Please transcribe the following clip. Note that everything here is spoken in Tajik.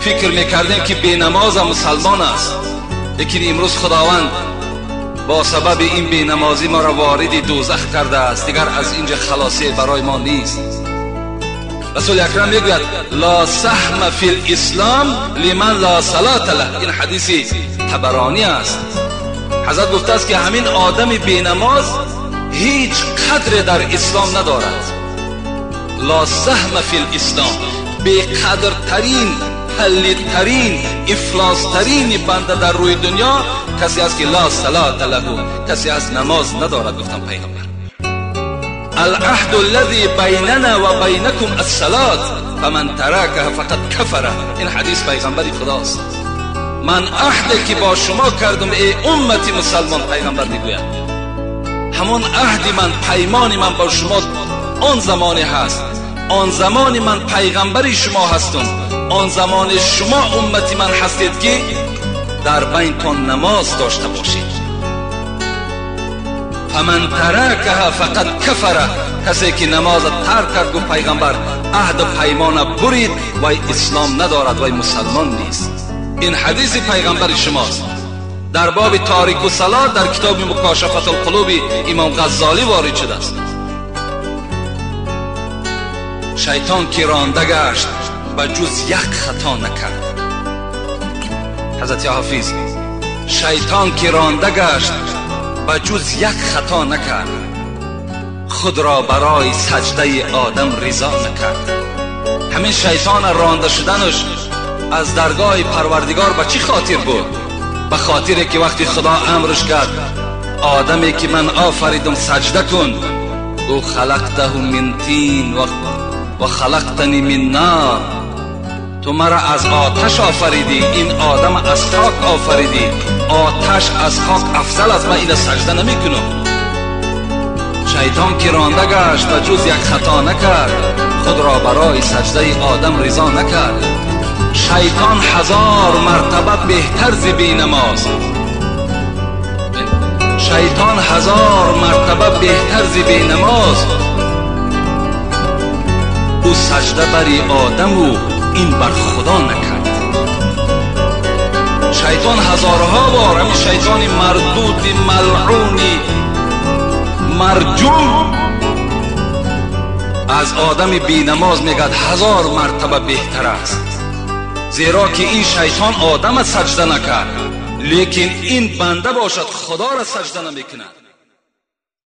Фикр мекардем ки бенамоз мусулмон аст, лекин имрӯз Худованд бо сабаби ин бенамозӣ моро вориди дӯзах кардааст. Дигар аз инҷа халосӣ барои мо нест. Расули Акрам мегӯяд: ла саҳма фил ислом лиман ла салата лаҳ. Ин ҳадиси Табаронӣ аст. Ҳазрат гуфтааст ки ҳамин одами бенамоз ҳеҷ қадре дар ислом надорад. Ла саҳма фил ислом, беқадртарин, палидтарин, ифлостарин банда дар рӯи дунё касе аст ки ла салата лаҳу, касе аст намоз надорад. Гуфтам пайғамбар: العهد الذي بيننا وبينكم الصلاة فمن تركها فقد كفر. این حدیث پیغمبر خداست. من عهدی که با شما کردم ای امت مسلمان، پیغمبر میگوید همون عهد من، پیمان من با شما آن زمانی هست، آن زمان من پیغمبری شما هستم، آن زمان شما امت من هستید که در بینتان نماز داشته باشید. فمن ترکها فقد کفر، کسی که نماز ترک کرد، گفت پیغمبر، عهد و پیمان برید، وی اسلام ندارد، وی مسلمان نیست. این حدیث پیغمبر شماست. در باب تارک الصلاه در کتاب مکاشفة القلوب امام غزالی وارد شده است. شیطان که رانده گشت به جز یک خطا نکرد. حضرت حافظ: شیطان که رانده گشت به جز یک خطا نکرد، خود را برای سجده آدم رضا نکرد. همین شیطان رانده شدنش از درگاه پروردگار به چی خاطر بود؟ به خاطر که وقتی خدا امرش کرد آدمی که من آفریدم سجده کن، او خلقته من طین و خلقتنی من نار، تو مرا از آتش آفریدی، این آدم از خاک آفریدی، آتش از خاک افضل است، من اینو سجده نمی کنم. شیطان که رانده گشت و جز یک خطا نکرد، خود را برای سجده آدم رضا نکرد. شیطان 1000 مرتبه بهتر ز بینماز، شیطان 1000 مرتبه بهتر ز بینماز، او سجده بری آدم و این بر خدا نکرد. شیطان هزارها بار، همین شیطان مردود ملعونی مرجوم، از آدم بینماز میگد 1000 مرتبه بهتر است، زیرا که این شیطان آدم سجده نکرد، لیکن این بنده باشد خدا را سجده نمیکند.